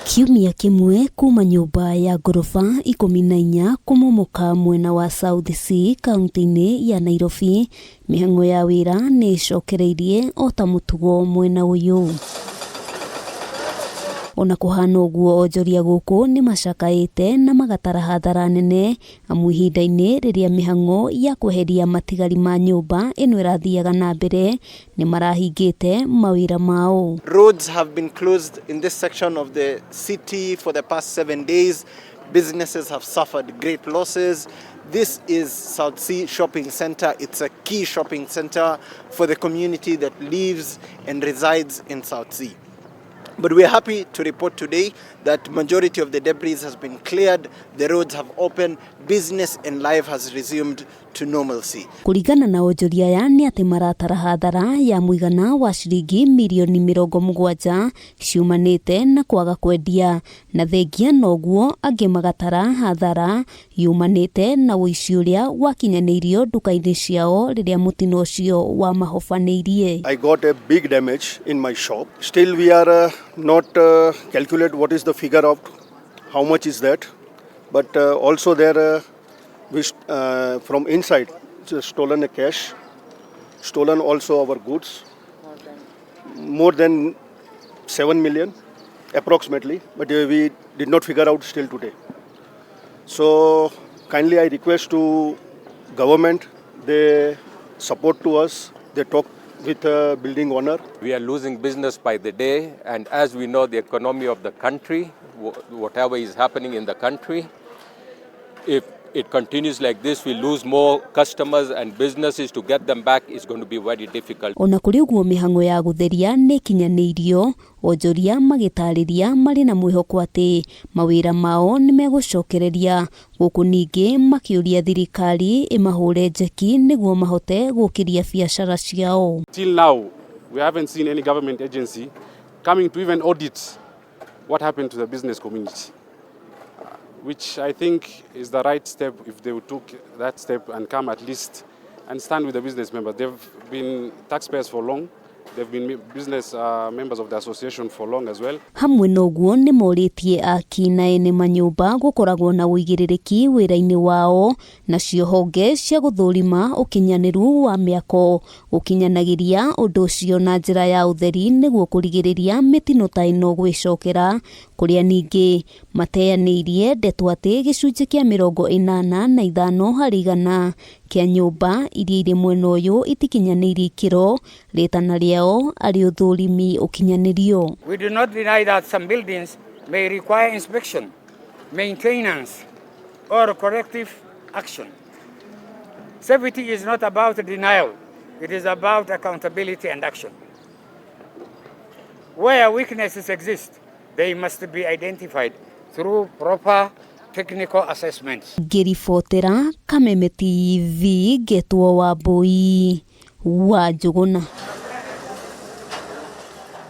Kiumia kĩmwe kuma nyũmba ya ngoroba 14 kũmomoka mwena wa South C kaunti-inĩ ya Nairobi, mĩhang'o ya wĩra nĩ ĩcokereirie o ta mũtugo mwena ũyũ. Ona kũhana ũguo, onjoria gũkũ nĩ macakaĩte na magatara hathara nene, amu ihinda-inĩ rĩrĩa mĩhang'o ya kweheria matigari ma nyũmba ĩno ĩrathiaga na mbere, nĩ marahingĩte mawĩra mao. Roads have been closed in this section of the city for the past 7 days. Businesses have suffered great losses. This is South C Shopping Center. It's a key shopping center for the community that lives and resides in South C. But we're happy to report today that majority of the debris has been cleared, the roads have opened, business and life has resumed to normalcy. Kũringana na onjoria aya, nĩ atĩ maratara hathara ya mũigana wa ciringi mirioni 70 ciumanĩte na kwaga kwendia, na thengia noguo angĩ magatara hathara yumanĩte na ũici ũrĩa wakinyanĩirio nduka-inĩ ciao rĩrĩa mũtino ũcio wamahobanĩirie. I got a big damage in my shop. Still, we are not calculate what is the figure of how much is that, but also there we from inside just stolen a cash, stolen also our goods, more than 7 million approximately, but we did not figure out still today. So kindly I request to government, they support to us, they talk with the building owner. We are losing business by the day, and as we know, the economy of the country, whatever is happening in the country, if it continues like this, we lose more customers and businesses. To get them back is going to be very difficult. Ona kũrĩ ũguo, mĩhang'o ya gũtheria nĩ ĩkinyanĩirio, onjoria magĩtarĩria marĩ na mwĩhoko atĩ mawĩra mao nĩ megũcokereria gũkũ, ningĩ makĩũria thirikari ĩmahũre njeki nĩguo mahote gũkĩria biacara ciao. Till now, we haven't seen any government agency coming to even audit what happened to the business community, which I think is the right step if they would took that step and come at least and stand with the business members. They've been taxpayers for long. They've been business members of the association for long as well. Hamwe na ũguo, nĩ morĩtie aki na ene manyũmba gũkoragwo na ũigĩrĩrĩki wĩra-inĩ wao, nacio honge cia gũthũrima ũkinyanĩru wa mĩako gũkinyanagĩria ũndũ ũcio na njĩra ya ũtheri nĩguo kũrigĩrĩria mĩtino ta ĩno gwĩcokera, kũrĩa ningĩ mateanĩirie ndeto atĩ gĩcunjĩ kĩa 85% kĩa nyũmba iria irĩ mwena ũyũ itikinyanĩirie ikĩro, rĩtana rĩao arĩ ũthũrimi ũkinyanĩrio. We do not deny that some buildings may require inspection, maintenance, or corrective action. Safety is not about denial, it is about accountability and action. Where weaknesses exist, they must be identified through proper technical assessments. Ngĩribotera Kameme TV, ngetwo Wambui wa Njũgũna.